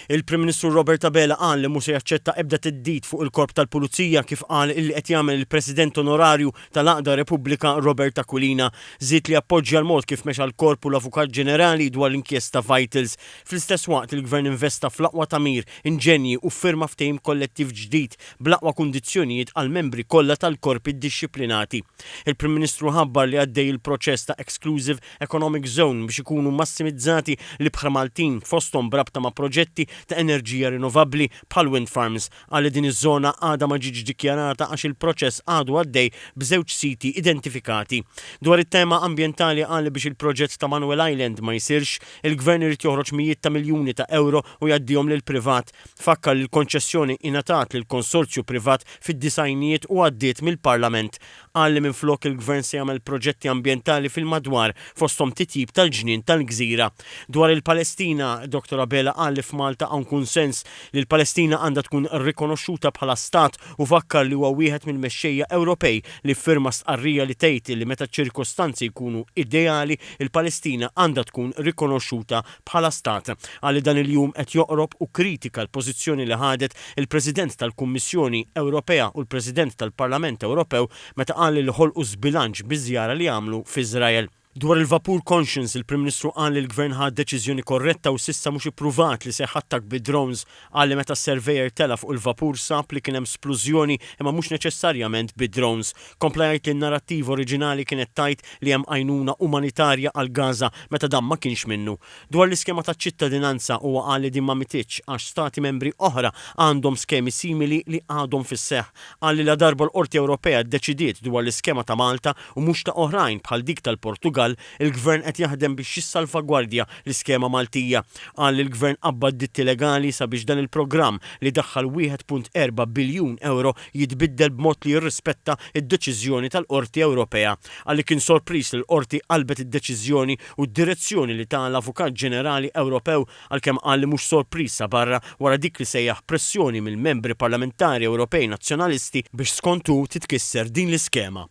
Il-Prim Ministru Robert Abela qal li mhu se jaċċetta ebda theddid fuq il-Korp tal-Pulizija kif qal illi qed jagħmel il-President Onorarju tal-Għaqda Repubblika Robert Aquilina. Żied li jappoġġja l-mod kif mexa l-Korp u l-Avukat Ġenerali dwar l-inkjesta Vitals. Fl-istess waqt il-Gvern investa fl-aqwa tagħmir, inġenji u ffirma ftehim kollettiv ġdid bl-aqwa kundizzjonijiet għall-membri kollha tal-korpi ddixxiplinati. Il-Prim Ministru ħabbar li għaddej il-proċess ta' Exclusive Economic Zone biex ikunu massimizzati l-ibħra Maltin, fosthom b'rabta ma' proġetti ta' enerġija rinnovabbli bħal wind farms. Qal li din iż-żona għadha ma ġietx dikjarata għax il-proċess għadu għaddej b'żewġ siti identifikati. Dwar it-tema ambjentali qal li biex il-proġett ta' Manuel Island ma jsirx, il-Gvern irid joħroġ mijiet ta' miljuni ta' ewro u jgħaddihom lill-privat. Fakkar li l-konċessjoni ingħatat lil konsorzju privat fid-disgħinijiet u għaddiet mill-Parlament. Qal li minflok il-Gvern se jagħmel proġetti ambjentali fil-madwar, fosthom titjib tal-ġnien tal-gżira. Dwar il-Palestina, Dottor Abela qal li f'Malta hawn kunsens li l-Palestina għandha tkun rikonoxxuta bħala stat u fakkar li huwa wieħed mill-mexxejja Ewropej li ffirma stqarrija li tgħid li meta ċ-ċirkostanzi jkunu ideali l-Palestina għandha tkun rikonoxxuta bħala stat. Qal li dan il-jum qed joqrob u kkritika l-pożizzjoni li ħadet il-President tal-Kummissjoni Ewropea u l-President tal-Parlament Ewropew meta qal li ħolqu żbilanċ biż-żjara li għamlu f'Iżrael. Dwar il-vapur Conscience, il-Prim Ministru qal li l-Gvern ħa deċiżjoni korretta u s'issa mhux ippruvat li seħħ attakk bi drones. Qal li meta s-surveyor tela' fuq il-vapur sab li kien hemm splużjoni imma mhux neċessarjament bi drones. Kompla jgħid li n-narattiva oriġinali kienet tgħid li hemm għajnuna umanitarja għal Gaza meta dan ma kienx minnu. Dwar l-iskema taċ-ċittadinanza huwa qal li din ma mititx għax stati membri oħra għandhom skemi simili li għadhom fis-seħħ. Qal li ladarba l-Qorti Ewropea ddeċidiet dwar l-iskema ta' Malta u mhux ta' oħrajn bħal dik tal-Portugall, il-Gvern qed jaħdem biex jissalvagwardja l-iskema Maltija. Qal li l-Gvern qabbad ditti legali sabiex dan il-programm li daħħal 1.4 biljun ewro jitbiddel b'mod li jirrispetta d-deċiżjoni tal-Qorti Ewropea. Qal li kien sorpriż li l-Qorti qalbet id-deċiżjoni u d-direzzjoni li ta l-Avukat Ġenerali Ewropew għalkemm qal li mhux sorpriż sa barra wara dik li sejjaħ pressjoni mill-Membri Parlamentari Ewropej Nazzjonalisti biex skont hu titkisser din l-iskema.